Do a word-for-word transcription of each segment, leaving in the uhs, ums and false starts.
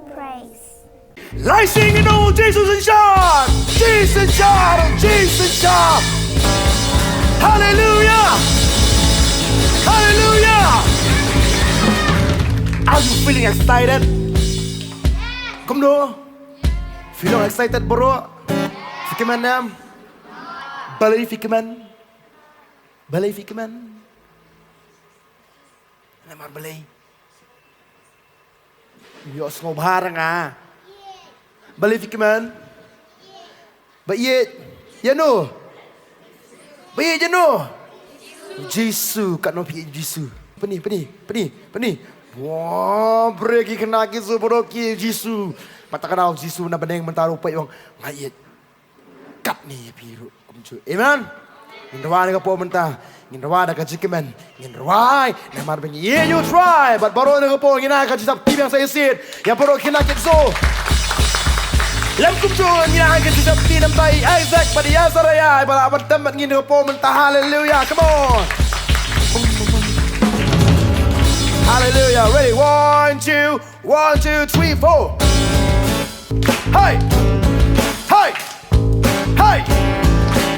Praise. Lai sing, you know, Jesus in charge. Jesus in charge. Jesus in charge. Hallelujah. Hallelujah. Are you feeling excited? Kumno? Feeling excited, bro? Phi kmen em? Balei phi kmen? Balei phi kmen? Namar balei? Ïohsngew bha nga. Balei phi kmen? Ba ïeit ïano? Ba ïeit ïano? Jisu. Katno phi ïeit Jisu? Pynï, pynï, pynï, pynï. Wah, breki khynnah ki su bro ki Jisu. Mynta ka dei Jisu na bneng mynta ruh peit ong nga ïeit. Katne ïa phi ruh kumjuh. Amen. Ngin rwai na ka por mynta. Ngin rwai da ka jingkmen. Ngin rwai namar ba ngi ïeit ïa U Trai. Bad baroh na ka por ngin ai ka jingshakri biang sa shisien ïa baroh khynnah ki su. Lem kumjuh ngin ai ka jingshakri namar ïa Isaac bad ïa Sarah ïa ba la ban tem bad ngi na ka por mynta. Hallelujah. Come on. Hallelujah. Ready? One, two. One, two, three, four. Hey! Hey! Hey!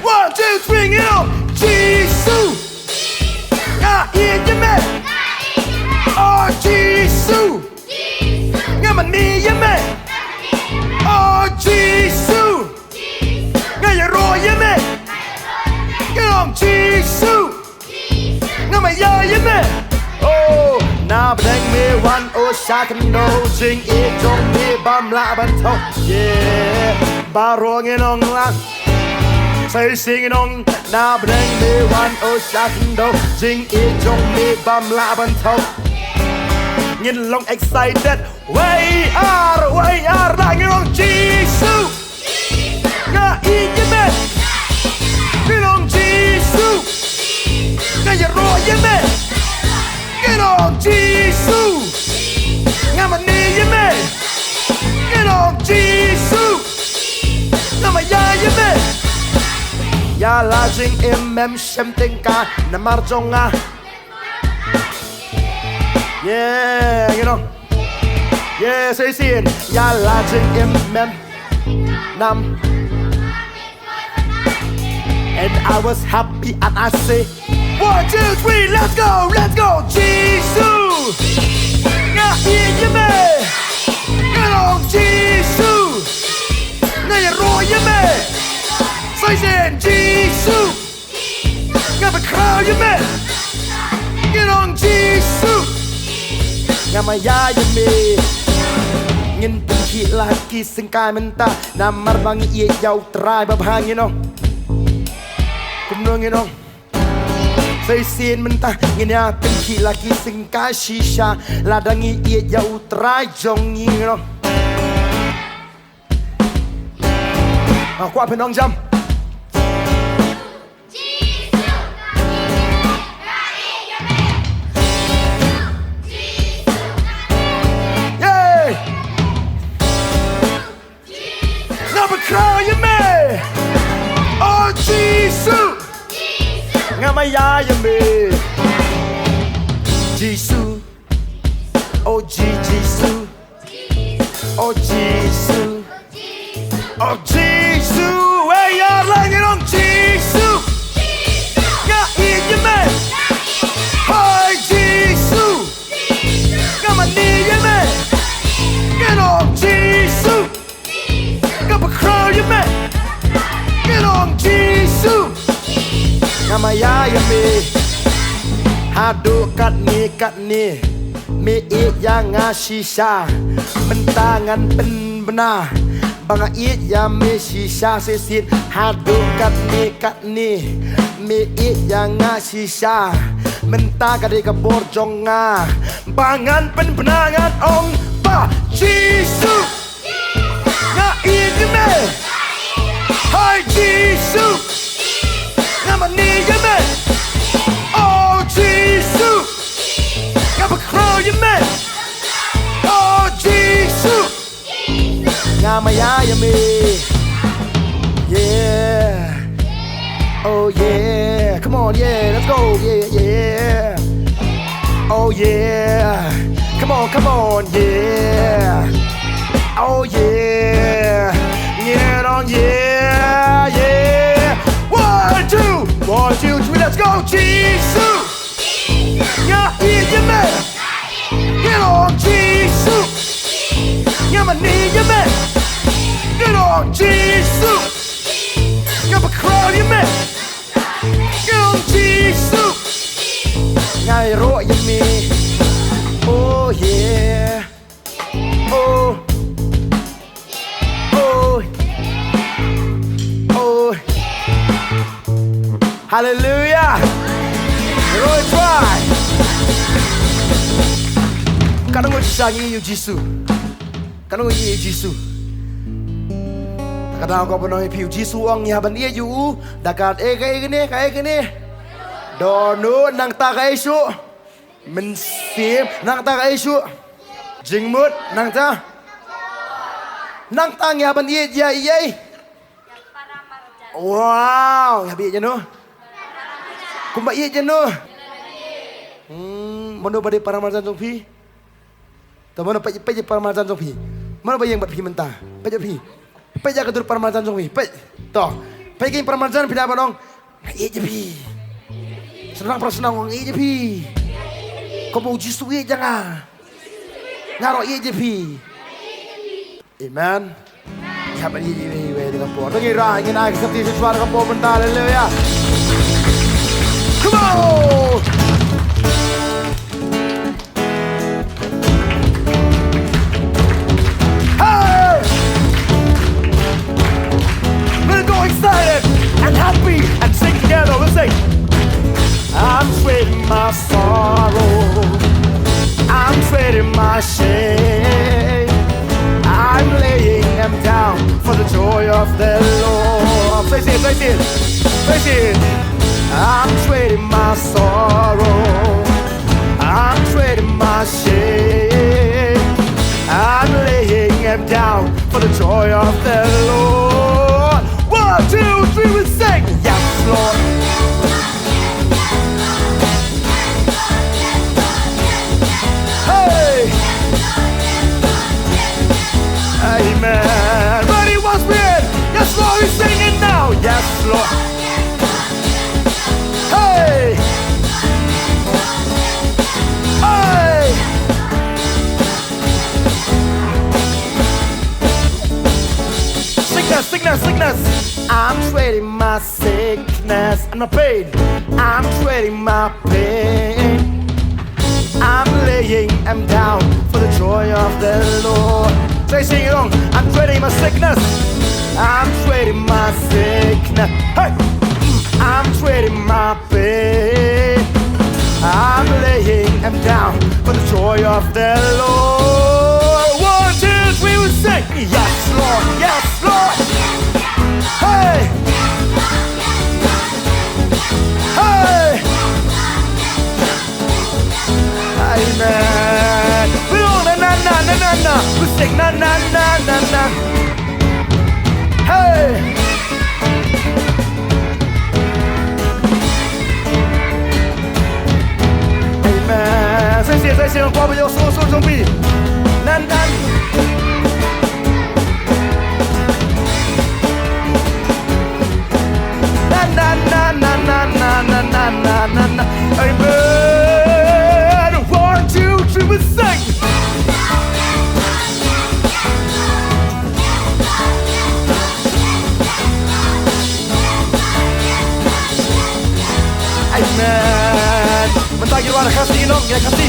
One, two, three, ngin ong Jisu. Nga ïeit ïa me. Oh Jisu. Nga mane ïa me. Oh Jisu. Nga ïaroh ïa me. Ngin ong Jisu. Nga maya ïa me. Oh, na bneng me wan oh sha khyndew, jingïeit jong me bym lah ban thew. Yeah, baroh ngin ong lang. Sa shisien ngin ong, na bneng me wan oh sha khyndew, jingïeit jong me bym lah ban thew. Ngin long excited. Wei ar, wei ar, da ngin ong Jisu. Nga ïeit ïa me. Ngin ong Jisu. Nga ïaroh ïa me. Ngin ong Jisu. Nga mane ïa me. Ngin ong Jisu. Nga maya ïa me. Ïa la jingim mem shem tyngka namar jong nga. Yeah, ngin ong. Yeah, sa shisien. Ïa la jingim mem nam. And I was happy and I say, one, two, three, let's go, let's go. Jisu. Nga ïeit ïa me. Ngin ong Jisu. Nga ïaroh ïa me. Sa shisien Jisu. Nga pynkhraw ïa me. Ngin ong Jisu. Nga maya ïa me. Ngin pynkhih la ki syngkai mynta namar ba ngi ïeit ïa U Trai ba bha ngin ong. Kumno ngin ong? Sa shisien mynta ngin ïa pynkhih la ki syngkai shisha lada ngi ïeit ïa U Trai jong ngi ngin ong. Nga kwah phin ong jam. Yay! Nga pynkhraw ïa me. Oh Jisu. Nga maya ïa me. Jisu. Oh Ji-, Jisu. Oh Jisu. Oh Jisu. Wei ar la ngin ong Jisu. Nga ïeit ïa me. Hai Jisu. Nga mane ïa me. Ngin ong Jisu. Nga pynkhraw ïa me. Ngin ong Jisu. Nga maya ïa me. Haduh katne katne me ïeit ïa nga shisha. Mynta ngan pynbna ba nga ïeit ïa me shisha. Sa shisien haduh katne katne me ïeit ïa nga shisha. Mynta ka dei ka por jong nga ba ngan pynbna ngan ong ba Jisu. Nga ïeit ïa me. Hai Jisu. Nga mane ïa me. Oh Jisu. Nga pynkhraw ïa me. Oh Jisu. Nga maya ïa me. Yeah. Oh yeah. Come on, yeah. Let's go. Yeah, yeah. Oh yeah. Come on, come on, yeah. Jisu, nga ïeit ïa me. Ngi ong Jisu, nga mane ïa me. Ngi ong Jisu, nga bakhraw ïa me. Ngi ong Jisu, nga ïaroh ïa me. Oh yeah. Oh. Oh. Oh. Hallelujah. Roy try. Katno ngi shisha ngi ïeit ïa u Jisu. Katno ngi ïeit ïa u Jisu. Kata ka ban ong ïa phi u Jisu u ong ïa ban ïeit ïa u. Da kaei kaei kane kaei kane. Dohnud nangta kaei shuh. Mynsiem nangta kaei shuh. Jingmut nangta. Nangta ngi hap ban ïeit ïa ei. Wow, ngi hap ïeit ïa no. Kumba ïeit ïa no. Hmm, mano ba dei para marjan jong phi? To mano peit peit para marjan jong phi. Mano ba ïeng bad phi mynta? Peit phi. Peit ïa ka dur para marjan jong phi. Peit. To. Peit ïa para marjan phi da ba ong. Nga ïeit ïa phi. Sngewbha para sngewbha nga ïeit ïa phi. Kumba u Jisu u ïeit ïa nga. Nga ruh ïeit ïa phi. Amen. Ïa ban ïeit ïa phi wei da ka por. Ngi rah ngin ai ka sopti sha ka por mynta. Haleluya. Come on. Hey! We're going excited and happy and sing together. We'll sing. I'm trading my sorrow. I'm trading my shame. I'm laying them down for the joy of the Lord. Say it, say it, say it. I'm trading my sorrow. I'm trading my shame. I'm laying them down for the joy of the Lord. One, two, three, we sing. Yes, Lord. Hey. Amen. Ready, once again. Yes, Lord, we sing it now. Yes, Lord. Hey! Hey! Sickness, sickness, sickness. I'm trading my sickness and my pain. I'm trading my pain. I'm laying them down for the joy of the Lord. Say, sing along. I'm trading my sickness. I'm trading my sickness. Hey! I'm trading my pain. I'm laying them down for the joy of the Lord. One, two, three, we sing. Yes, Lord. Yes, Lord. Hey. Hey. Amen. We all na na na na na na. We sing na na na na na. Hey. Amen. Sa shisien, sa shisien, kwah ban ïohsngew suiñ jong phi. Nan nan. Nan nan nan nan nan nan nan nan nan nan. Amen. One, two, three, we sing. Amen. Mynta ngi wan Khasi, nong, ïa Khasi.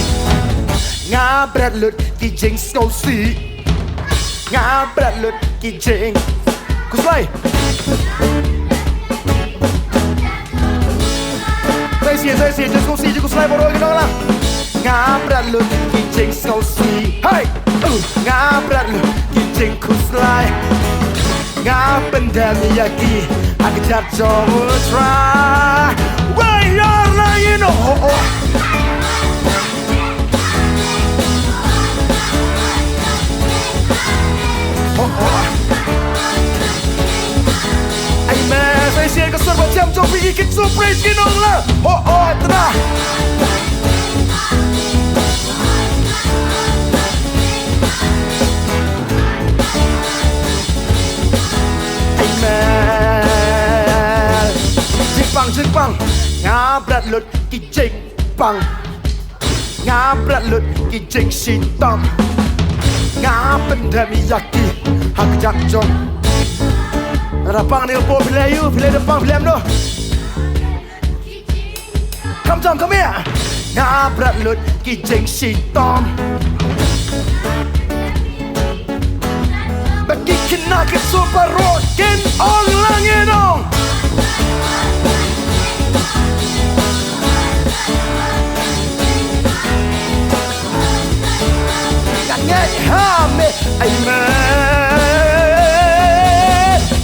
Nga bret lut ki jingsngewsih. Nga bret lut ki jing. Khuslai. Sa shisien, sa shisien, jingsngewsih, jingsngewsih baroh ki nong lah. Nga bret lut ki jingsngewsih. Hey! Uh, nga bret lut ki jingkhuslai. Nga pyndem ïa ki ha ka jait jong U Trai. Wei ïar la ïa no. Oh, oh. Oh, oh. Amen. Sa shisien ka sur ba jam jong phi, ki kyntu praise ki nong lah. Oh, oh, tara. Amen. Jingpang, jingpang. Nga brat lut ki jingpang. Nga brat lut ki jingshitom. Nga pyndem ïa ki ha ka jaka jong. Lada pang ne u po phi leh ïa u, phi leh da pang phi leh em noh. Come Tom, come here. Nga brat lut ki jingshitom. Ba ki khynnah ki super rock kin ong lang ïa nong. Nga ngeit ha me, amen.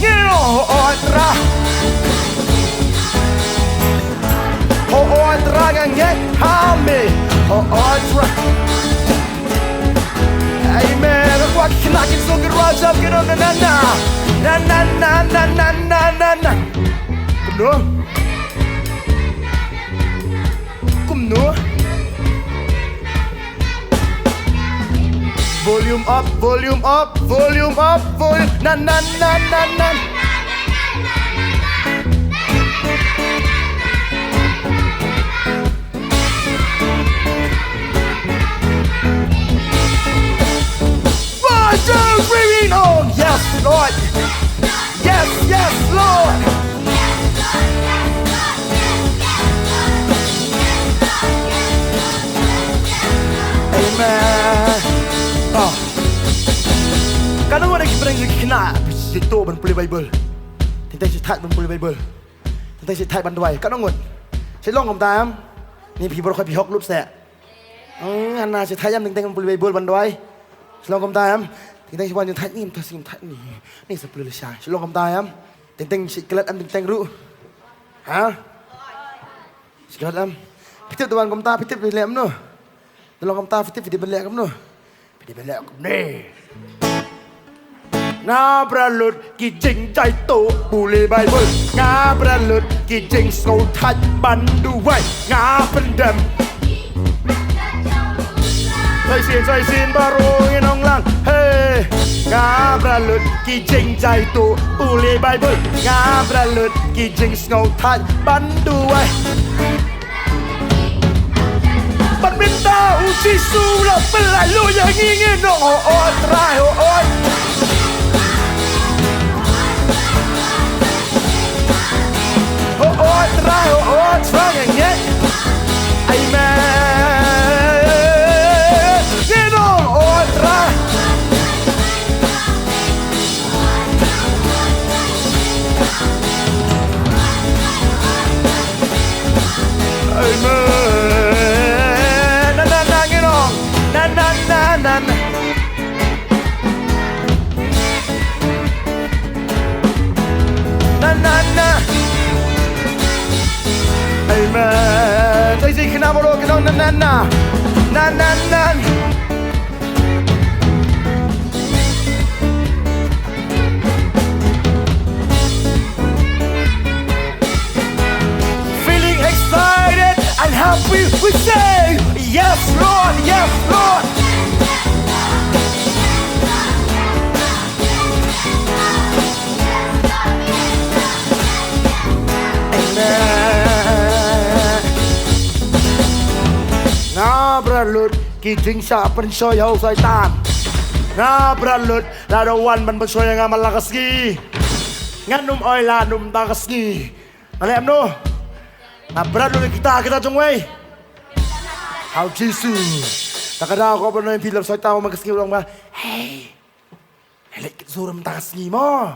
Ngi ong, hooid Trai. Hooid Trai, nga ngeit ha me. Hooid Trai. Amen. Nga kwah ki khynnah kin sngewkyrpad jam ki ong na na na. Na na na. Kumno? Kumno? Volume up, volume up, volume up, volume. Na na na na na. One, two, three, read on. Yes, Lord. Yes, yes, Lord. Amen. Oh. Katno ngut ki pyrshang ki khynnah, pyrshang to ban pule Baibl. Teng teng shi thait ban pule Baibl. Teng teng shi thait ban duwai. Katno ngut? Shi long kumta em? Ni phi baroh phi hok lut se. Hmm, hana shi thait em teng teng ban pule Baibl ban duwai. Shi long kumta em? Teng teng shi wan shi thait ni, kumta shi thait ni. Ni sa pule lashai. Shi long kumta em? Teng teng shi klet em teng teng ruh. Ha? Shi klet em. Phi tip to wan kumta, phi tip phi leh em noh. To long kumta, phi tip phi dei ban leh kumno. Phi dei ban leh kumne. Nga brat lut ki jingjaituh pule Baibl. Nga brat lut ki jingsngewthait ban duwai. Nga pyndem. Sa shisien, sa shisien baroh ngin ong lang. Hey. Nga brat lut ki jingjaituh pule Baibl. Nga brat lut ki jingsngewthait ban duwai. Ban mynta u Jisu u la pynlait lut ïa ngi, ngin ong hooid Trai hooid. Hooid Trai hooid, Trai nga ngeit. Amen. Ngin ong hooid Trai. Amen. Na na na, ngin ong. Na na na na na. Na na na. Amen. Sa shisien khynnah baroh kin ong na na na. Na na na. Feeling excited and happy, we say, "Yes, Lord, yes, Lord." Amen. Nga brat lut ki jingshah pynshoi ha u Soitan. Nga brat lut lada wan ban pynshoi ïa nga man la ka sngi. Ngan ym oi lad ym da ka sngi. Nga leh em noh. Nga brat lut kita kita jong wei. Ha u Jisu. Ta ka daw ko ban oi phi lem Soitan man ka sngi u ong ba. Hey. Leit kit sur mynta ka sngi mo.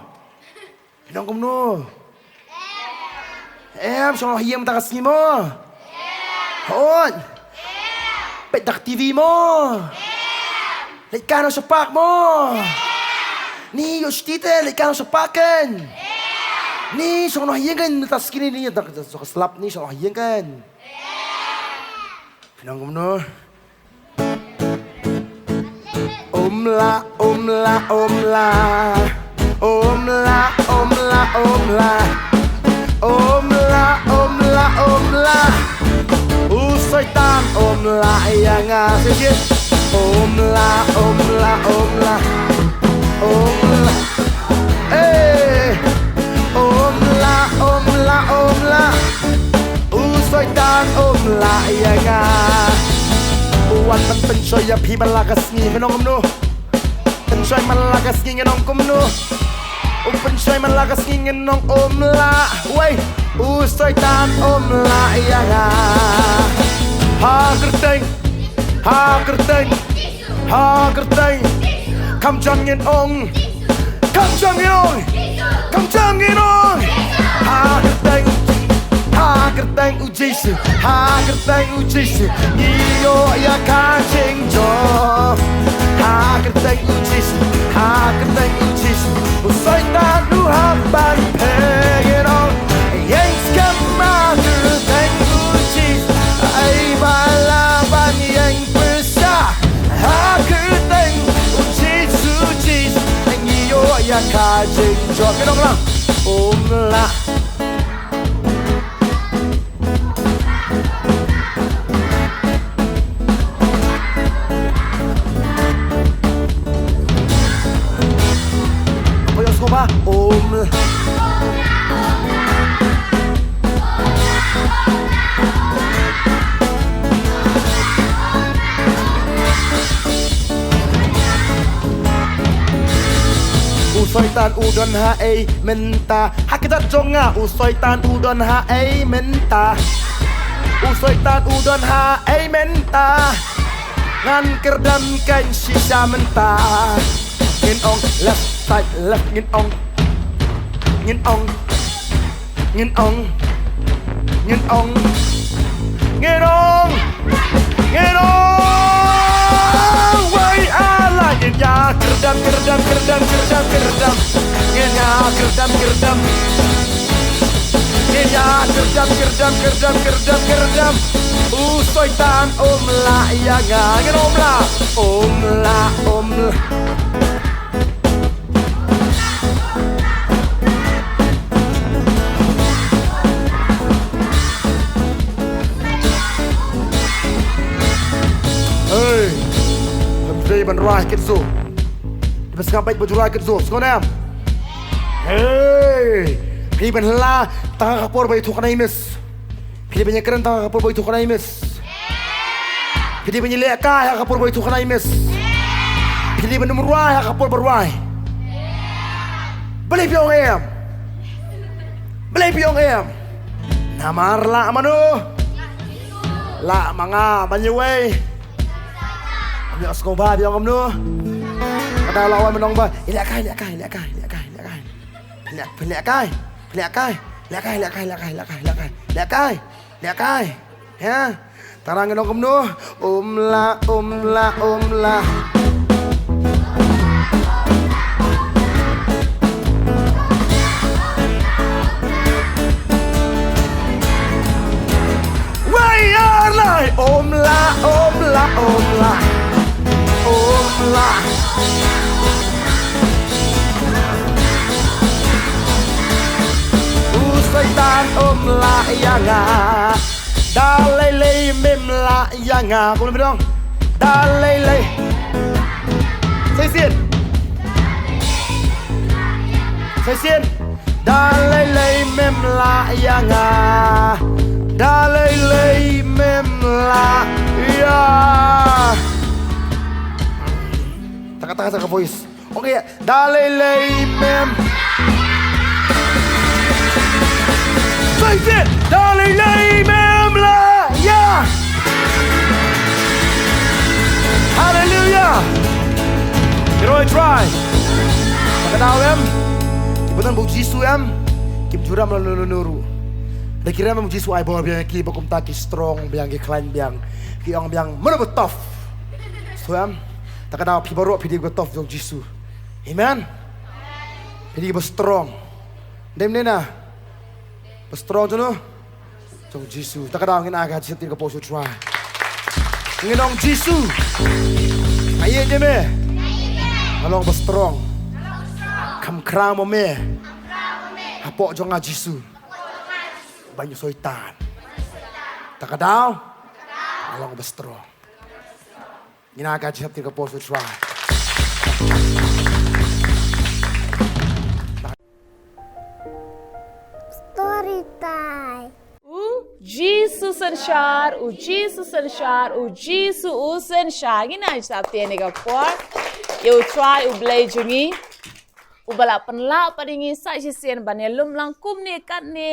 Phi ong kumno? Em, shong noh ha ïing mynta ka sngi mo. Hooid. Peit da ka T V mo. Leit kai noh sha park mo. Ni ïoh shuti te leit kai noh sha park kan. Ni shong noh ha ïing kan mynta ka sngi ni, ni da ka slap ni shong noh ha ïing kan. Phi ong kumno? Umla, umla, umla. Umla, umla, umla. Umla, umla, umla. U Soitan umla ïa nga shisien. Umla, umla, umla. Umla. Eh. Umla, umla, umla. U Soitan Wan ban pynshoi ïa phi man la ka sngi, ngin ong kumno? Pynshoi man la ka sngi, ngin ong kumno? U pynshoi man la ka sngi, ngin ong um lah. Wei, u Soitan um lah ïa nga. Ha kyrteng, ha kyrteng, ha kyrteng. Kam jan ngin ong. Kam jan ngin ong. Kam jan ngin ong. Ha kyrteng, ha kyrteng u Jisu, ha kyrteng u Jisu, ngi ïoh ïa ka jingjop. Ha kyrteng u Jisu, ha kyrteng u Jisu, u Soitan u hap ban pyrshah. Ïeng skhem ha kyrteng u Jisu, ai ba lah ban ïeng pyrshah. Ha kyrteng u Jisu, Jisu, ngi ïoh ïa ka jingjop. Ngin ong lang, um lah. Apoy, os ko ba? Um. U Soitan u don haei mynta? Ha ka dak jong nga, u Soitan u don haei mynta? U Soitan u don haei mynta? Ngan kyrdan kein shisha mynta. Ngin ong left side left, ngin ong. Ngin ong. Ngin ong. Ngin ong. Ngin ong. Ngin ong. Wei, ala, ngin ïa kyrdan, kyrdan, kyrdan, kyrdan, kyrdan. Ngin ïa kyrdan, kyrdan. Ngin ïa kyrdan, kyrdan, kyrdan, kyrdan, kyrdan. U Soitan um lah ïa nga. Ngin um lah. Um lah, um lah. Hey, phi dei ban rwai kit zo. Phi ba sngap beit ba ju rwai kit zo. Sngewbha em? Hey, phi dei ban la tang ha ka por ba ïathuh kane i miss. Phi dei ban ïakren tang ha ka por ba ïathuh kane i miss. Phi dei ban ïalehkai ha ka por ba ïathuh kane i miss. Phi dei ban ym rwai ha ka por ba rwai. Balei phi ong em? Balei phi ong em? Namar lah mano? Lah ma nga ban ïa wei. Am ïa sngewbha phi ong kumno? Kata la wan mynta ba ïalehkai, ïalehkai, ïalehkai, ïalehkai, ïalehkai. Pynlehkai, pynlehkai, pynlehkai, lehkai, lehkai, lehkai, lehkai, lehkai, lehkai. Ïa, tara ngin ong kumno? Um lah, um lah, um lah. Wei, ïa lai, um lah, um lah, um lah. Um lah. U Soitan um lah ïa nga. Da lei lei mem lah ïa nga. Kumno phi ong? Da lei lei. Sa shisien. Sa shisien. Da lei lei mem lah ïa nga. Da lei lei mem lah ïa. Taka taka taka voice. Okay, da lei lei mem. Sa shisien, da lei lei mem lah ïa. Haleluia. Ki roi trai. Ba ka daw em. Ki ba don bad u Jisu em. Kim ju ram lano lano ruh. Da ki ram em, u Jisu ai bor biang ki ba kumta ki strong biang, ki khlaiñ biang. Ki ong biang mano ba tough. So em. Ta ka daw phi baroh phi dei ba tough jong u Jisu. Amen. Phi dei ba strong. Dei mynne na. Ba strong jong u. Jong u Jisu. Ta ka daw ngin ai ka jingsheptieng ka pop sha u Trai. Ngin ong Jisu. Nga ïeit ïa me. Nga long ba strong. Kham khraw ma me. Hapoh jong nga Jisu. Ban ïa u Soitan. Ta ka daw. Nga long ba strong. Ngin ai ka jingsheptieng ka pop sha u Trai. Story time. U Jisu Synshar, u Jisu synshar, u Jisu u synshar. Ngin ai jingthoh ïa kane ka por ïa u Trai u Blei jong ngi, uba la pynlah pat ïa ngi sa shisien ban ïalum lang kumne katne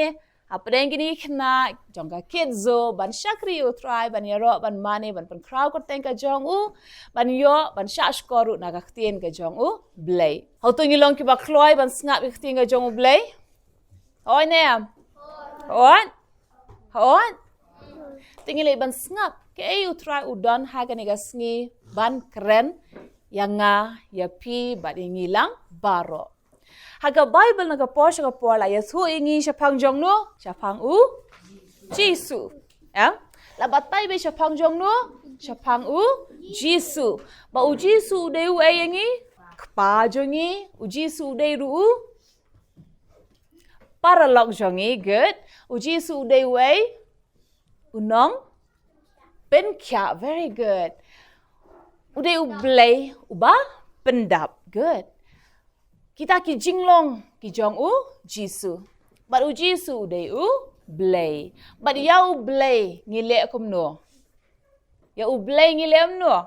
hapdeng kine ki khynnah jong ka Kids Zone, ban shakri ïa u Trai, ban ïaroh, ban mane, ban pynkhraw kyrteng ka jong u, ban ïoh, ban shahshkor ruh na ka ktien ka jong u Blei. Hato ngi long kiba kloi ban sngap ïa ka ktien ka jong u Blei? Hooid ne em? Hooid? Hooid? Te ngin leit ban sngap kaei u Trai u don ha kane ka sngi ban kren ïa nga, ïa phi bad ïa ngi lang baroh. Ha ka Baibl na ka por sha ka por la ïathuh ïa ngi shaphang jong no, shaphang u Jisu. Em? La batai beit shaphang jong no, shaphang u Jisu. Ba u Jisu u dei uei ïa ngi? Kpa jong ngi. U Jisu u dei ruh u paralok jong ngi, good. U Jisu u dei uei? U nongpynkhiah, very good. U dei u Blei uba pyndap, good. Kita ki jinglong ki jong u Jisu. Bad u Jisu u dei u Blei. Bad ïa u Blei ngi leh kumno? Ïa u Blei ngi leh kumno?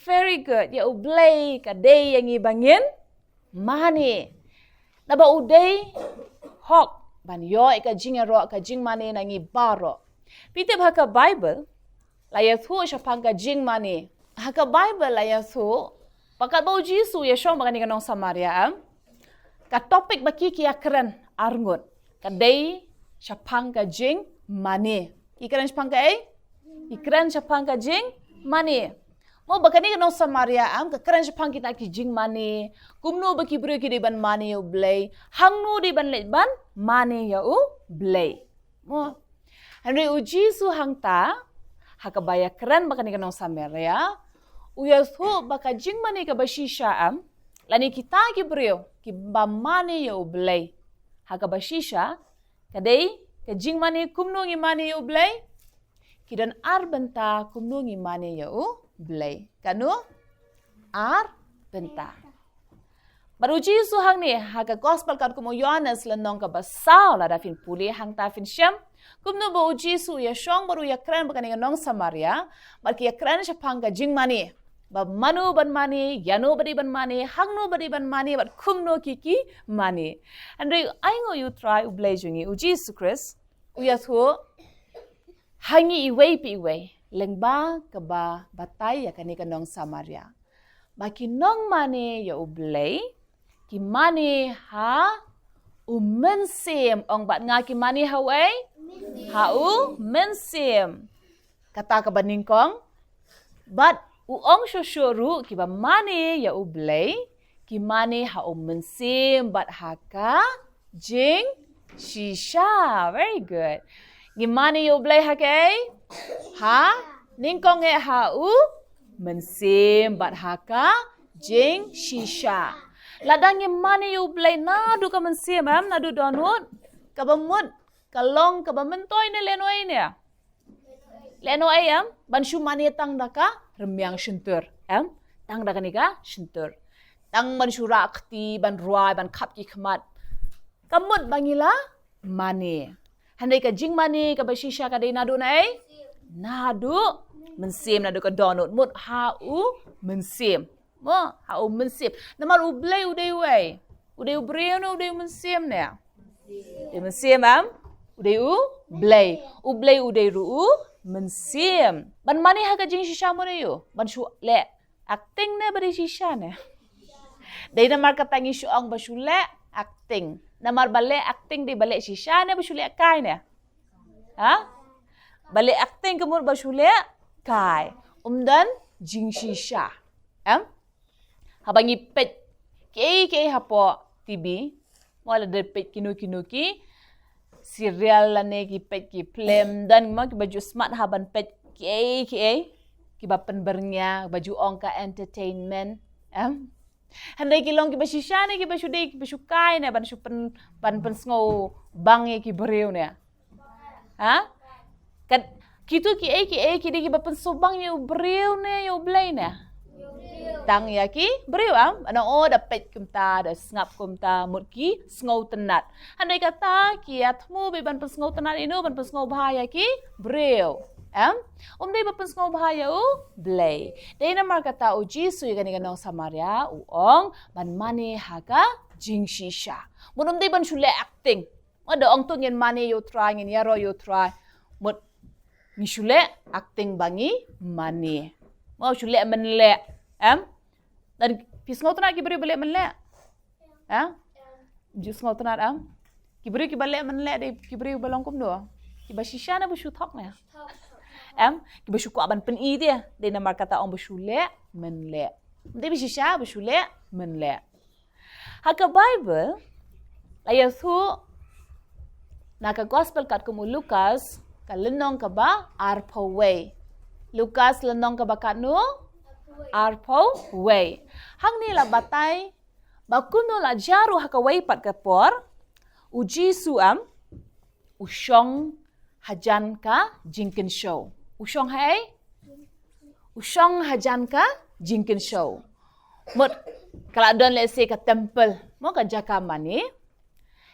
Very good. Ïa u Blei ka dei ïa ngi ba ngin mane. Naba u dei hok ban ïoh ïa ka jingïaroh, ka jingmane na ngi baroh. Phi tip ha ka Baibl la ïathuh shaphang ka jingmane. Ha ka Baibl la ïathuh ba katba u Jisu u ïashong bad kane ka nong Samaria, em, ka topic ba ki, ki ïakren arngut ka dei shaphang ka jingmane. Ki kren shaphang kaei? Ki kren shaphang ka jingmane. Mo, ba kane ka nong Samaria, em, ka kren shaphang kita ki jingmane. Kumno ba ki briew ki dei ban mane ïa u Blei? Hangno dei ban leit ban mane ïa u Blei? Mo. Hynrei u Jisu hangta, ha kaba ïakren bad kane ka nong Samaria, u ïathuh ba ka jingmane kaba shisha, em, lane kita ki briew kiba mane ïa u Blei ha kaba shisha, ka dei ka jingmane kumno ngi mane ïa u Blei? Ki don ar bynta kumno ngi mane ïa u Blei. Katno? Ar bynta. Bad u Jisu hangne ha ka Gospel katkum u Ïoannis lynnong kaba saw, lada phin pule hangta phin shem kumno ba u Jisu u ïashong bad u ïakren bad kane ka nong Samaria, bad ki ïakren shaphang ka jingmane. Ba mano ban mane, ïano ba dei ban mane, hangno ba dei ban mane, bad kumno ki, ki mane. Hynrei ainguh ïa u Trai u Blei jong ngi, u Jisu Khrist, u ïathuh ha ngi iwei pa iwei lyngba kaba batai ïa kane ka nong Samaria ba ki nongmane ïa u Blei ki mane ha u Mynsiem. Ong bad nga, ki mane ha uei? Ha u Mynsiem. Kata kaba nyngkong. Bad u ong shuh shuh ruh kiba mane ïa u Blei ki mane ha u Mynsiem bad ha ka jingshisha. Very good. Ngi mane ïa u Blei ha kaei? Ha? Nyngkong eh ha u Mynsiem bad ha ka jingshisha. Lada ngi mane ïa u Blei naduh ka mynsiem, em, naduh dohnud, kaba mut ka long kaba myntoi ne lehnohei ne? Lehnohei, em, ban shu mane tang da ka rmiang shyntur, em, tang da kane ka shyntur. Tang ban shu rah kti, ban rwai, ban khap ki khmat. Ka mut ba ngi la mane. Hynrei ka jingmane kaba shisha ka dei naduh naei? Naduh Mynsiem, naduh ka dohnud, mut ha u Mynsiem. Mo, ha u Mynsiem. Namar u Blei u dei uei? U dei u briew ne u dei u mynsiem ne? U dei u Mynsiem, em? U dei u Blei. U Blei u dei ruh u Mynsiem. Ban mane ha ka jingshisha mo ne ïoh? Ban shu leh acting ne ba dei shisha ne? Dei namar kata ngi shu ong ba shu leh acting. Namar ba leh acting dei ba leh shisha ne ba shu leh kai ne? Ha? Ba leh acting ka mut ba shu leh kai. Um don jingshisha. Em? Haba ngi peit kiei kiei hapoh T V, mo, lada peit kino kino ki serial lane ki peit ki film, don mo kiba ju smat ha ban peit kiei kiei kiba pynbyrngia, ba ju ong ka entertainment. Em? Hynrei ki long kiba shisha ne kiba shu dei, kiba shu kai ne ban shu pyn, ban pynsngewbang ïa ki briew ne? Ha? Kat, kito kiei kiei ki dei kiba pynsngewbang ïa u briew ne ïa u Blei ne? Tang ïa ki briew, em? Ba ong, oh, da peit kumta, da sngap kumta, mut ki sngewtynnat. Hynrei kata ki ïa thmu beit ban pynsngewtynnat ïano, ban pynsngewbha ïa ki briew, em? Um dei ba pynsngewbha ïa U Blei. Dei namar kata U Jisu ïa kane ka nong Samaria u ong ban mane ha ka jingshisha. Mut um dei ban shu leh acting. Mut da ong tu ngin mane ïa U Trai, ngin ïaroh ïa U Trai. Mut ngi shu leh acting ba ngi mane. Mut shu leh mynleh, em? Dan phi sngewtynnat ki briew ba leh mynleh? Ha? Ju sngewtynnat, em? Ki briew kiba leh mynleh dei ki briew ba long kumno? Kiba shisha ne ba shu thok ne? Em? Kiba shu kwah ban pyni de, dei namar kata ong ba shu leh mynleh. Dei ba shisha ba shu leh mynleh. Ha ka Baibl la ïathuh na ka Gospel katkum u Lukas, ka lynnong kaba arphew wei. Lukas lynnong kaba katno? Arphew wei. Hangne la batai ba kumno la jia ruh ha kawei pat ka por, U Jisu, em, u shong hajan ka jingkynshew. U shong haei? U shong hajan ka jingkynshew. Mut ka la don, let's say, ka temple, mo, ka jaka mane.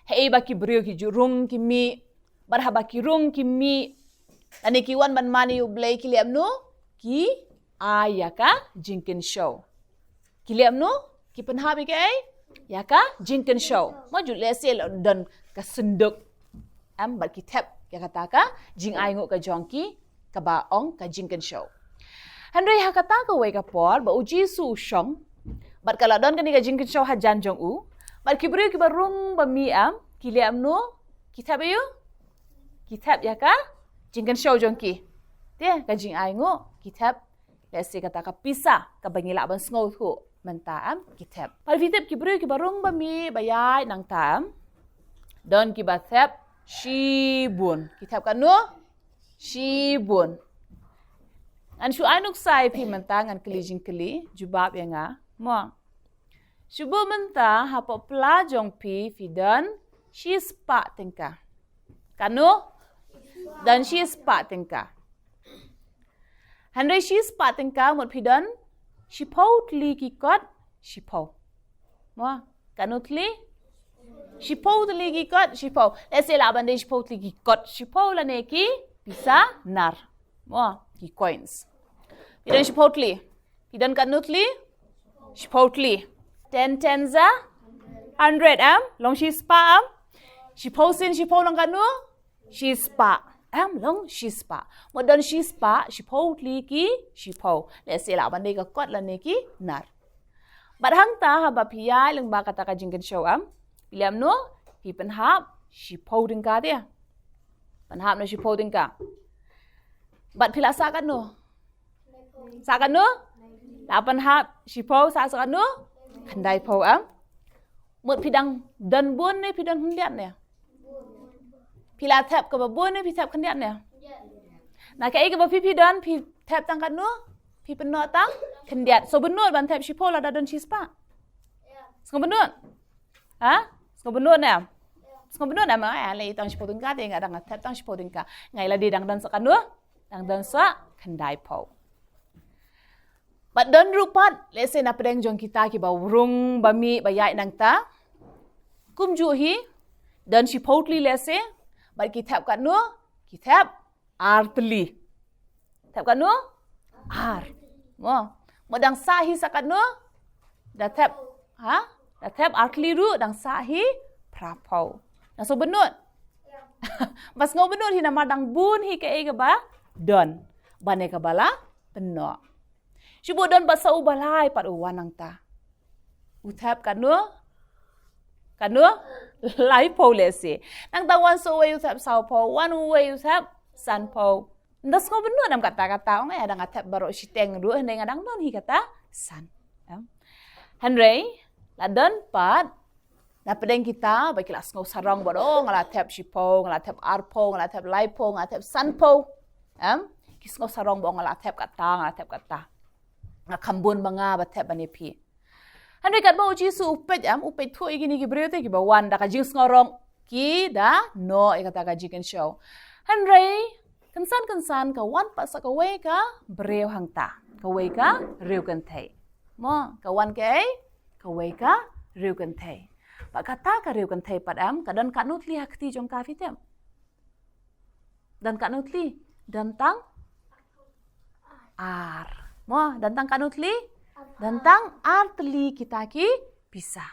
Haei ba ki briew ki ju rung ki mih, bad haba ki rung ki mih, lane ki wan ban mane ïa U Blei, ki leh kumno? Ki ai ïa ka jingkynshew. Ki leh kumno? Ki pynhap ïa kaei? Ïa ka jingkynshew. Mo, ju, let's say, la don ka synduk, em, bad ki thep ïa kata ka jingainguh ka jong ki, kaba ong ka jingkynshew. Hynrei ha kata kawei ka por ba U Jisu u shong, bad ka la don kane ka jingkynshew hajan jong u, bad ki briew kiba rung ba mih, em, ki leh kumno? Ki thep ïa u? Ki thep ïa ka jingkynshew jong ki. Te ka jingainguh, ki thep, let's say, kata ka pisa kaba ngi lah ban sngewthuh mynta, em, ki thep. Pat phi tip ki briew kiba rung ba mih ba ïaid nangta, em, don kiba thep shibun. Ki thep katno? Shibun. Ngan shu ai nuksa ïa phi mynta, ngan kylli jingkylli, jubab ïa nga, mo. Shu buh mynta hapoh pla jong phi, phi don shispah tyngka. Katno? Don shispah tyngka. Hynrei shispah tyngka mut phi don shiphew tylli ki kot shiphew. Mo, katno tylli? Shiphew tylli ki kot shiphew. Let's say lah ban dei shiphew tylli ki kot shiphew lane ki pisa nar, mo, ki coins. Phi don shiphew tylli. Phi don katno tylli? Shiphew tylli. Ten tens are hundred, em? Long shispah, em? Shiphew sien shiphew long katno? Shispah. Em, long shispah. Mut don shispah, shiphew tylli ki shiphew. Let's say lah ban dei ka kot lane ki nar. Bad hangta haba phi ïaid lyngba kata ka jingkynshew, em, phi leh kumno? Phi pynhap shiphew tyngka te. Pynhap na shiphew tyngka. Bad phi la sah katno? Sah katno? La pynhap shiphew, sah, sah katno? Khyndaiphew, em? Mut phi dang don bun ne phi don khyndiat ne? Phi la thep kaba bun ne phi thep khyndiat ne? Na kaei kaba phi, phi don, phi thep tang katno? Phi pynnoh tang khyndiat. Sngewbynnud ban thep shiphew lada don shispah? Sngewbynnud? Ha? Sngewbynnud ne? Sngewbynnud ne? Ai, lei tang shiphew tyngka te nga dang thep tang shiphew tyngka. Nga ïa lade dang don sa katno? Dang don sa khyndaiphew. Bad don ruh pat, let's say, na pdeng jong kita kiba rung ba mih ba ïaid nangta. Kumjuh hi, don shiphew tylli, let's say, bad ki thep katno? Ki thep ar tylli. Thep katno? Ar. Mo. Mo, dang sah hi sa katno? Da thep, ha? Da thep ar tylli ruh, dang sah hi phraphew. Nang sngewbynnud? Ba sngewbynnud hi namar dang bun hi kaei kaba don. Ban ïa kaba la pynnoh. Shu buh don pat sa uba lai pat u wan nangta. U thep katno? Katno? Laiphew, let's say. Nangta wan sa uwei u thep sawphew, wan uwei u thep sanphew. Nda sngewbynnud nam kata kata, ong, eh, dang nga thep baroh shiteng ruh, hynrei nga dang don hi kata san. Em? Hynrei la don pat na pdeng kita ba ki la sngew sarong bad, oh, nga la thep shiphew, nga la thep arphew, nga la thep laiphew, nga la thep sanphew. Em? Ki sngew sarong ba, oh, nga la thep kata, nga la thep kata. Nga kham bun ba nga ba thep ban ïa phi. Hynrei katba U Jisu u peit, em, u peit thuh ïa kine ki briew te kiba wan da ka jingsngew rong, ki da noh ïa kata ka jingkynshew. Hynrei kynsan kynsan ka wan pat sa kawei ka briew hangta, kawei ka riewkynthei. Mo, ka wan kaei? Kawei ka briew kynthei. Bad kata ka briew kynthei pat em, ka don katno tylli ha kti jong ka, phi tip? Don katno tylli? Don tang ar. Mo, don tang katno tylli? Don tang ar tylli kita ki pisa.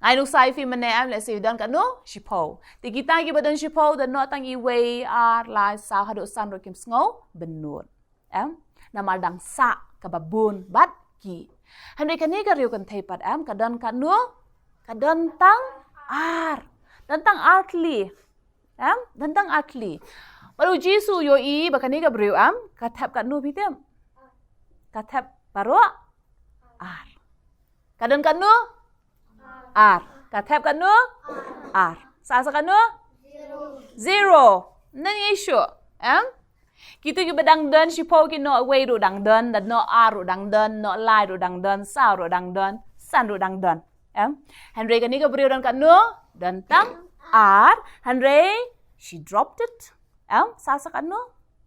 Ai nuksa ïa phi mynne em, lehse don katno? Shiphew. Te kita kiba don shiphew, don noh tang iwei, ar, lai, saw, haduh san ruh kim sngew bynnud. Em? Namar dang sah kaba bun bad ki. Hynrei kane ka briew kynthei pat em, ka don katno? Ka don tang ar. Don tang ar tylli. Em? Don tang ar tylli. Bad u Jisu u ïohi ba kane ka briew em, ka thep katno, phi tip? Ka thep baroh ar. Ka don katno? Ar. Ka thep katno? Ar. Sa sa katno? Zero. Ym don ei shuh. Em? Kito kiba dang don shiphew ki, noh wei ruh dang don, don noh ar ruh dang don, noh lai ruh dang don, saw ruh dang don, san ruh dang don. Em? Hynrei kane ka briew don katno? Don tang ar. Hynrei she dropped it. Em? Sa sa katno?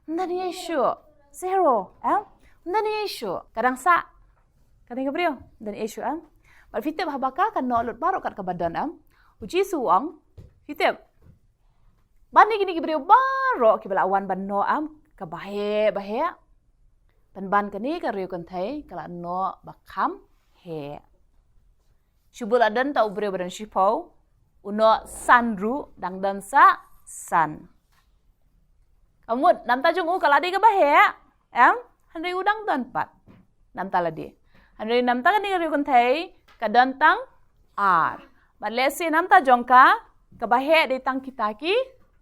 Ym don ei shuh. Zero. Em? Ym don ei shuh. Ka dang sah. Kane ka briew ym don ei shuh em. Bad phi tip haba ka, ka noh lut baroh kat kaba don em, u Jisu u ong, phi tip, ban ïa kine ki briew baroh kiba la wan ban noh em, kaba heh, ba heh, pynban kane ka briew kynthei ka la noh ba kham heh. Shu bud la don tang u briew ba don shiphew, u noh san ruh dang don sa san. Ka mut namta jong u ka la dei kaba heh em, hynrei u dang don pat namta lade. Hynrei namta kane ka briew kynthei ka don tang ar. Bad lehse namta jong ka, kaba heh dei tang kita ki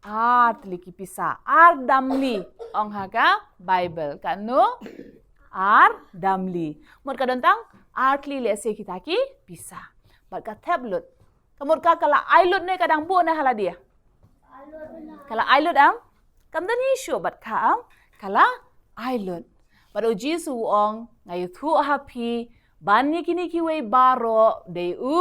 ar tylli ki pisa. Ar damli, ong ha ka Baibl. Katno? Ar damli. Mut ka don tang ar tylli lehse kita ki pisa. Bad ka thep lut. Ka mut ka, ka la ai lut ne ka dang buh ne ha lade? Ka la ai lut em? Kam don ei shuh bad ka em? Ka la ai lut. Bad u Jisu u ong, nga ïathuh ha phi, ban ïa kine kiwei baroh, dei u,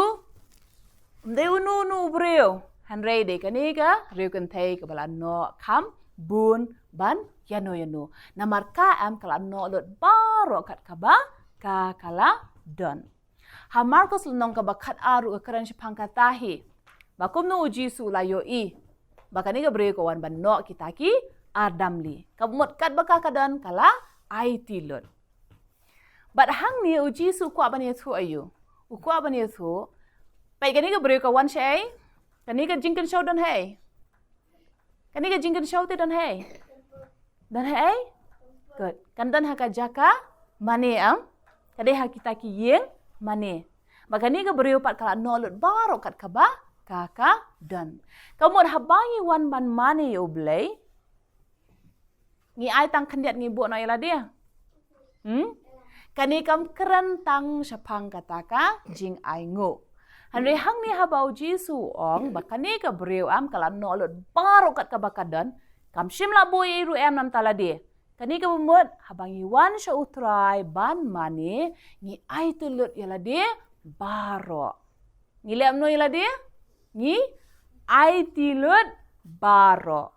ym dei uno uno u briew. Hynrei dei kane ka briew kynthei kaba la noh kham bun ban ïano ïano. Namar ka em, ka la noh lut baroh kat kaba ka, ka la don. Ha Markos lynnong kaba khatar ruh ka kren shaphang kata hi, ba kumno u Jisu u la ïohi ba kane ka briew ka wan ban noh kita ki ar damli. Ka mut katba ka, ka don, ka la aiti lut. Bad hangne u Jisu u kwah ban ïathuh aïu? U kwah ban ïathuh, peit, kane ka briew ka wan shaei? Kane ka jingkynshew don haei? Kane ka jingkynshew te don haei? Don haei? Good. Kan don ha ka jaka mane em? Ka dei ha kita ki ïing mane. Bad kane ka briew pat ka la noh lut baroh kat kaba ka, ka don. Ka mut haba ngi wan ban mane ïa U Blei, ngi ai tang khyndiat, ngi buh noh ïa lade? Hmm? Kane kam kren tang shaphang kata ka jingainguh. Hynrei hangne haba u Jisu u ong ba kane ka briew em ka la noh lut baroh kat kaba ka don, kam shym la buh ei ruh em namta lade. Kane kaba mut, haba ngi wan sha U Trai ban mane, ngi aiti lut ïa lade baroh. Ngi leh kumno ïa lade? Ngi aiti lut baroh.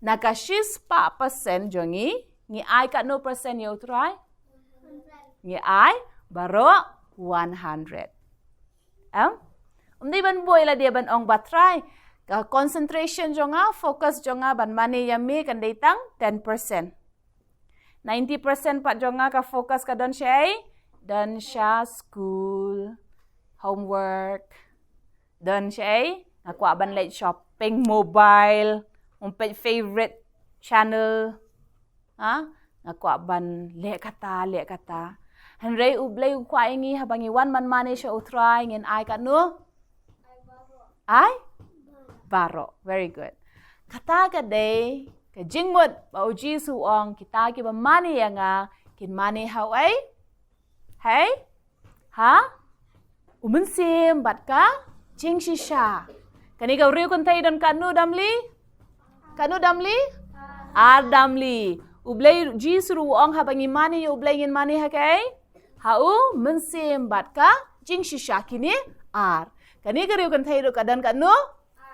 Na ka shispah percent jong ngi, ngi ai katno percent ïa U Trai? Ngi ai baroh one hundred. Em? Ym dei ban buh ïa lade ban ong ba Trai, ka concentration jong nga, focus jong nga ban mane ïa me kan dei tang ten percent. Ninety percent pat jong nga ka focus ka don shaei? Don sha school, homework. Don shaei? Nga kwah ban leit shopping, mobile, ym peit favorite channel. Ha? Nga kwah ban leh kata, leh kata. Hynrei U Blei u kwah ïa ngi haba ngi wan ban mane sha U Trai, ngin ai katno? Ai baroh. Very good. Kata ka dei ka jingmut ba u Jisu u ong, kita kiba mane ïa nga kin mane ha uei? Hei? Ha u mynsiem bad ka jingshisha. Kane ka briew kynthei don katno damli? Katno damli? Ar damli. U Blei, Jisu ruh u ong haba ngi mane ïa U Blei ngin mane ha kaei? Ha u mynsiem bad ka jingshisha, kine ar. Kane ka briew kynthei ruh ka don katno?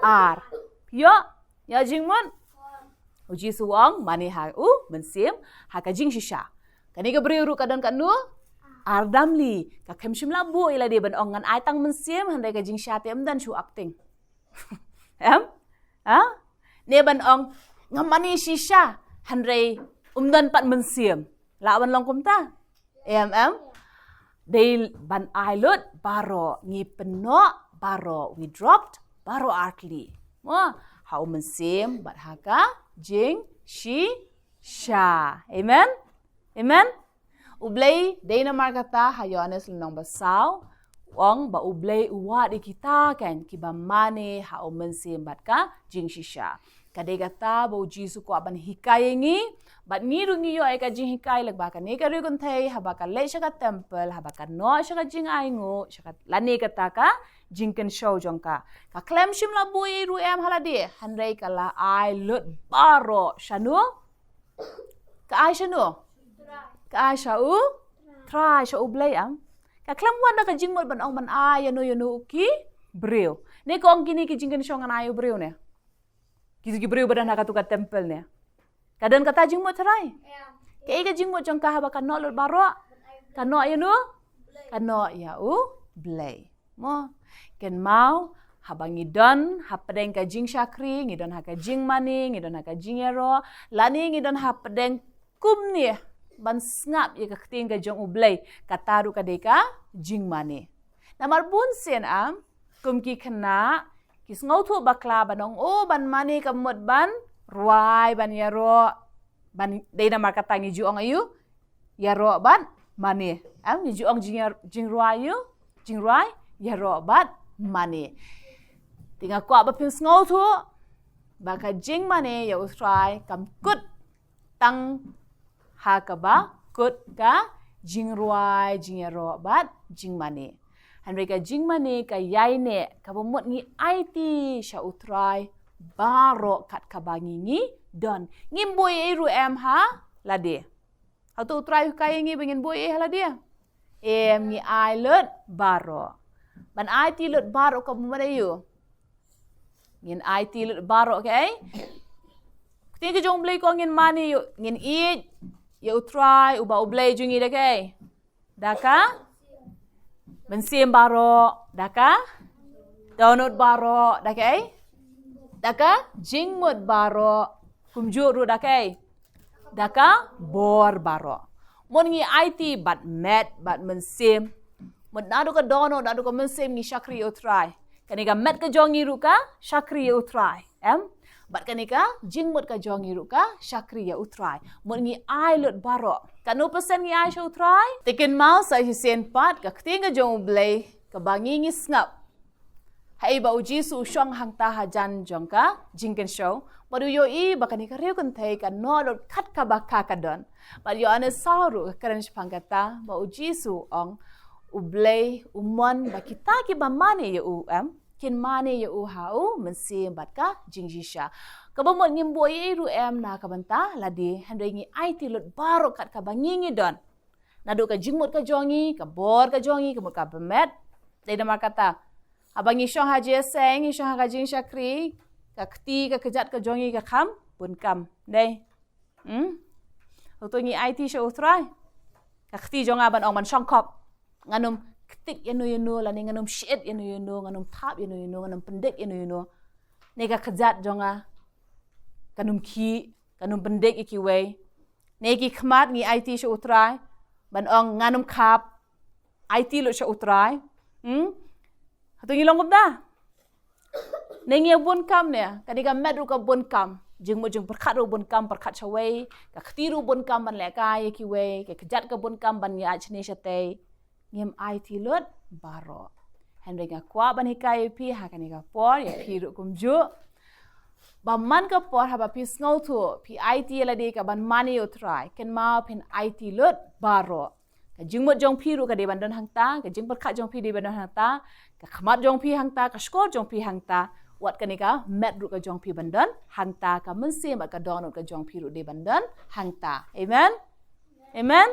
Ar. Ïoh? Ïoh jingmut? U Jisu u ong mane ha u mynsiem, ha ka jingshisha. Kane ka briew ruh ka don katno? Ardam li, ka khlem shym la buh ïa lade ban ong ngan ai tang mynsiem, hynrei ka jingshisha te ym don shuh acting. Em? Ha? Ne ban ong nga mane shisha, hynrei ym don pat mynsiem. Lah ban long kumta? Em, em? Dei ban ai lut baroh, ngi pynnoh baroh, we dropped baroh artylli. Mo, ha u mynsiem bad ha ka jingshisha. Amen? Amen? U Blei, dei namar kata ha Ïoannis lynnong ba saw, u ong ba U Blei u wad ïa kita kan kiba mane ha u mynsiem bad ka jingshisha. Ka dei kata ba U Jisu u kwah ban hikai ïa ngi, bad ngi ruh ngi ïoh ïa ka jinghikai lyngba kane ka riewkynthei, haba ka leit sha ka temple, haba ka noh sha ka jingainguh, sha ka, lane kata ka jingkynshew jong ka. Ka khlem shym la buh ei ruh em ha lade, hynrei ka la ai lut baroh shano? Ka ai shano? Ka ai sha U Trai, sha U Blei, em? Ka khlem wan da ka jingmut ban ong ban ai ïano ïano ki briew. Ne ka ong kine ki jingkynshew ngan ai ïa u briew ne? Ki, ki briew ba don ha katu ka temple ne? Ka don kata jingmut Trai? Kaei ka jingmut jong ka haba ka noh lut baroh? Ka noh ïano? Ka noh ïa U Blei. Mo, kynmaw, haba ngi don hapdeng ka jingshakri, ngi don ha ka jingmane, ngi don ha ka jingïaroh, lane ngi don hapdeng kumne ban sngap ïa ka ktien ka jong U Blei, kata ruh ka dei ka jingmane. Namar bun sien, em, kum ki khynnah ki sngewthuh bakla ban ong, o, ban mane ka mut ban rwai, ban ïaroh, ban, dei namar kata ngi ju ong aïu? Ïaroh bad mane. Em, ngi ju ong jing, jingrwai aïu? Jingrwai, ïaroh bad mane. Te nga kwah ba phin sngewthuh ba ka jingmane ïa U Trai kam kut tang ha kaba kut ka jingrwai, jingïaroh bad jingmane. Hynrei ka jingmane ka ïaineh kaba mut ngi aiti sha U Trai baroh kat kaba ngi, ngi don. Ngim buh ei ruh em ha lade. Hato U Trai u hikai ïa ngi ba ngin buh ei ha lade? Em, ngi ai lut baroh. Ban aiti lut baroh kaba mut aïu? Ngin aiti lut baroh kaei? Ktien ka jong U Blei ka ong ngin mane ïa u, ngin ïeit ïa U Trai uba U Blei jong ngi da kaei? Da ka mynsiem baroh, da ka dohnud baroh, da kaei? Da ka jingmut baroh, kumjuh ruh da kaei? Da ka bor baroh. Mut ngi aiti bad met, bad mynsiem. Mut naduh ka dohnud, naduh ka mynsiem ngi shakri ïa U Trai. Kane ka met ka jong ngi ruh ka shakri ïa U Trai. Em? Bad kane ka jingmut ka jong ngi ruh ka shakri ïa U Trai. Mut ngi ai lut baroh. Katno percent ngi ai sha U Trai? Te kynmaw sa shisien pat ka ktien ka jong U Blei kaba ngi, ngi sngap. Haei ba U Jisu u shong hangta hajan jong ka jingkynshew, bad u ïohi ba kane ka riewkynthei ka noh lut kat kaba ka, ka don. Bad Ïoannis saw ruh ka kren shaphang kata ba U Jisu u ong, U Blei u mon ba kita kiba mane ïa u, em, kin mane ïa u ha u mynsiem bad ka jingshisha. Kaba mut ngim buh ei ruh em na ka bynta lade, hynrei ngi aiti lut baroh kat kaba ngi, ngi don. Naduh ka jingmut ka jong ngi, ka bor ka jong ngi, ka mut kaba met. Dei namar kata, haba ngi shong ha jingïaseng, ngi shong ha ka jingshakri, ka kti, ka kjat ka jong ngi ka kham bun kam. Dei. Hmm? Hato ngi aiti sha U Trai? Ka kti jong nga ban ong ban shongkop. Ngan ym ktik ïano ïano, lane ngan ym shit ïano ïano, ngan ym thap ïano ïano, ngan ym pyndik ïano ïano. Ne ka kjat jong nga kan ym khih, kan ym pyndik ïa kiwei. Ne ki khmat ngi aiti sha U Trai ban ong ngan ym khap. Aiti lut sha U Trai. Hmm? Hato ngi long kumta? Ne ngi ïa bun kam ne, ka dei ka met ruh ka bun kam. Jingmut jingpyrkhat ruh bun kam, pyrkhat shawei, ka kti ruh bun kam ban lehkai ïa kiwei, ka kjat ka bun kam ban ïa shane shatei. Ngim aiti lut baroh. Hynrei nga kwah ban hikai ïa phi ha kane ka por, ïa phi ruh kumjuh, ba man ka por haba phi sngewthuh phi aiti ïa lade ka ban mane ïa U Trai, kynmaw phin aiti lut baroh. Ka jingmut jong phi ruh ka dei ban don hangta, ka jingpyrkhat jong phi dei ban don hangta, ka khmat jong phi hangta, ka shkor jong phi hangta, wat kane ka met ruh ka jong phi ban don hangta, ka mynsiem bad ka dohnud ka jong phi ruh dei ban don hangta. Amen? Amen?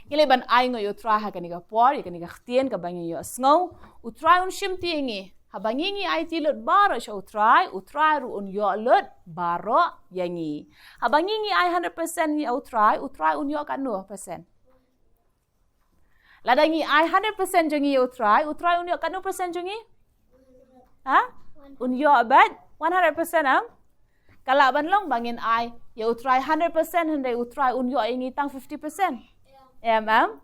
Ngi leh ban ainguh ïa U Trai ha kane ka por, ïa kane ka ktien kaba ngi ïohsngew. U Trai un shimti ïa ngi. Haba ngi, ngi aiti lut baroh sha U Trai, U Trai ruh un ïoh lut baroh ïa ngi. Haba ngi, ngi ai hundred percent ïa U Trai, U Trai un ïoh katno percent? Lada ngi ai hundred percent jong ngi ïa U Trai, U Trai un ïoh katno percent jong ngi? Ha? Un ïoh bad one hundred percent, em? Ka lah ban long ba ngin ai ïa U Trai hundred percent, hynrei U Trai un ïoh ïa ngi tang fifty percent. Em, em?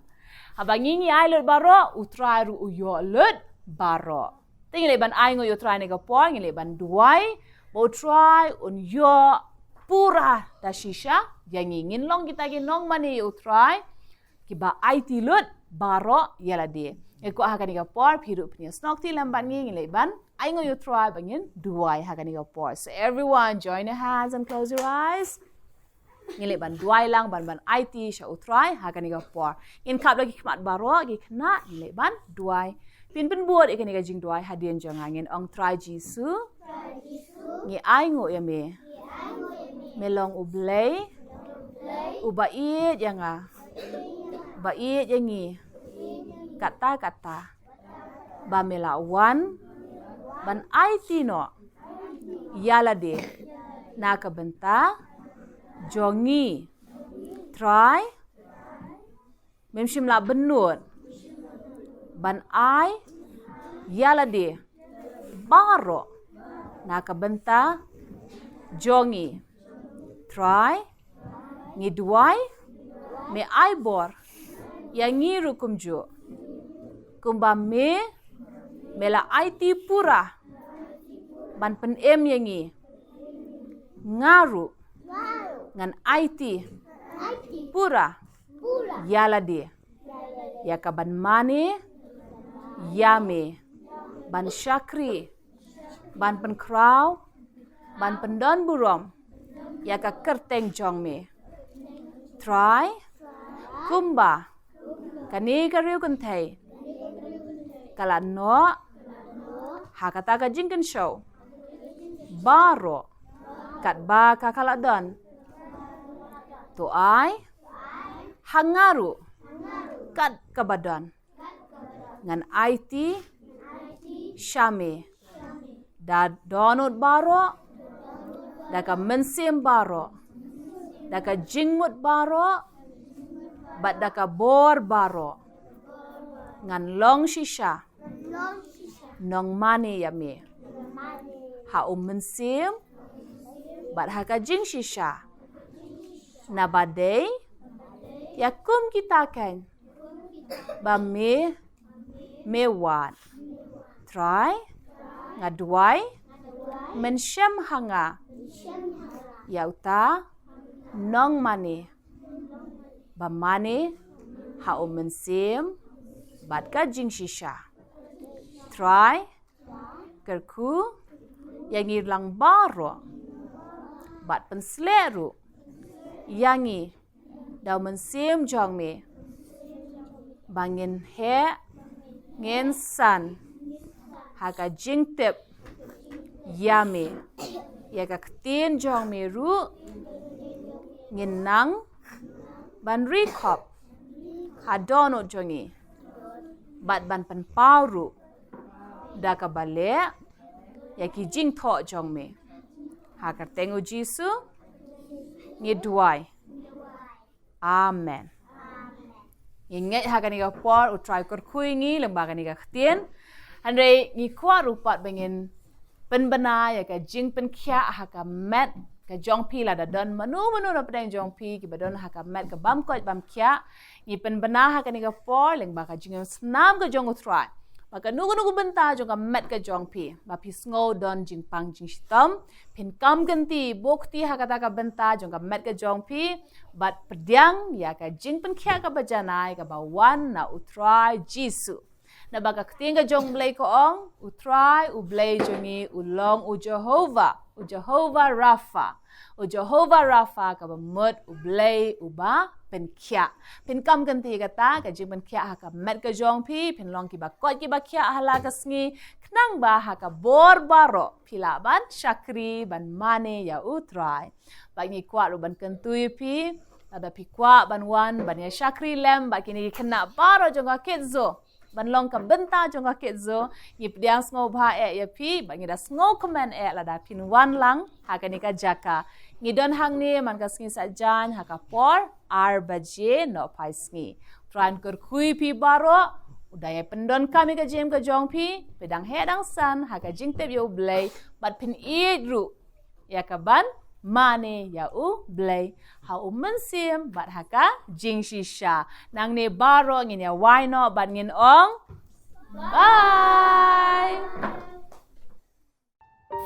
Haba ngi ngi ai lut baroh, U Trai ruh u ïoh lut baroh. Te ngi leh ban ainguh ïa U Trai ha kane ka por, ngi leh ban duwai ba U Trai un ïoh pura da shisha ïa ngi. Ngin long kita ki nongmane ïa U Trai kiba aiti lut baroh ïalade. Ngi kwah ha kane ka por phi ruh phin ïa snoh kti lem bad ngi, ngi leh ban ainguh ïa U Trai ba ngin duwai ha kane ka por. So everyone, join your hands and close your eyes. Ngi leh ban duwai lang, ban ban aiti sha U Trai ha kane ka por. Ngin khap la ki khmat baroh, ki khynnah, ngi leh ban duwai. Phin pynbud ïa kane ka jingduwai hadien jong nga. Ngin ong: Trai Jisu, ngi ainguh ïa me. Me long U Blei uba ïeit ïa nga, ba ïeit ïa ngi. Kata kata ba me la wan ban aiti noh ïalade na ka bynta jong ngi. Trai, mem shym la bynnud ban ai ïalade baroh na ka bynta jong ngi. Trai, ngi duwai me ai bor ïa ngi ruh kumjuh, kumba me, me la aiti pura ban pynim ïa ngi. Nga ruh ngan aiti pura ïalade ïa ka ban mane ïa me, ban shakri, ban pynkhraw, ban pyndon burom ïa ka kyrteng jong me. Trai, kumba kane ka riew kynthei ka la noh ha kata ka jingkynshew baroh katba ka ka la don, to ai ha nga ruh kat kaba don ngan aiti sha me da dohnud baroh, da ka mynsiem baroh, da ka jingmut baroh, bad da ka bor baroh. Ngan long shisha nongmane ïa me ha u mynsiem bad ha ka jingshisha. Naba dei ïa kum kita keiñ ba me, me wad. Trai, nga duwai men shem ha nga ïa uta nongmane ba mane ha u mynsiem bad ka jingshisha. Trai, kyrkhu ïa ngi lang baroh bad pynsleh ruh ïa ngi da u mynsiem jong me ba ngin heh, ngin san ha ka jingtip ïa me. Ïa ka ktien jong me ruh ngin nang ban ri khop ha dohnud jong ngi bad ban pynpaw ruh da kaba leh ïa ki jingthoh jong me. Ha kyrteng U Jisu ngi duwai. Amen. Ngi ngeit ha kane ka por U Trai u kyrkhu ïa ngi lyngba kane ka ktien. Hynrei ngi kwah ruh pat ba ngin pynbna ïa ka jingpynkhiah ha ka met ka jong phi. Lada don mano mano na pdeng jong phi kiba don ha ka met ka bam koit bam khiah, ngi pynbna ha kane ka por lyngba ka jingïasnam ka jong U Trai ba kano kano ka bynta jong ka met ka jong phi ba phi sngew don jingpang jingshitom, phin kam kynti, buh kti ha kata ka bynta jong ka met ka jong phi bad pdiang ïa ka jingpynkhiah kaba janai kaba wan na U Trai Jisu. Naba ka ktien ka jong U Blei ka ong, U Trai U Blei jong ngi u long U Jehovah, U Jehovah Rapha. U Jehovah Rapha kaba mut U Blei uba pynkhiah. Phin kam kynti ïa kata ka jingpynkhiah ha ka met ka jong phi, phin long kiba koit kiba khiah ha la ka sngi, khnang ba ha ka bor baroh phi lah ban shakri ban mane ïa U Trai. Bad ngi kwah ruh ban kyntu ïa phi, lada phi kwah ban wan ban ïa shakri lem bad kine ki khynnah baroh jong ka Kids Zoo, ban long ka bynta jong ka Kids Zoo, ngi pdiang sngewbha eh ïa phi bad ngi da sngewkmen eh lada phin wan lang ha kane ka jaka. Ngi don hangne man ka sngi Saitjaiñ ha ka por ar baje nohphai sngi. Trai un kyrkhu ïa phi baroh, u da ïa pyndonkam ïa ka jingim ka jong phi, phi dang heh dang san ha ka jingtip ïa U Blei, bad phin ïeit ruh ïa ka ban mane ïa U Blei ha U Mynsiem bad ha ka jingshisha. Nangne baroh ngin ïa wai noh bad ngin ong bye.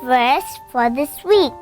Verse for this week.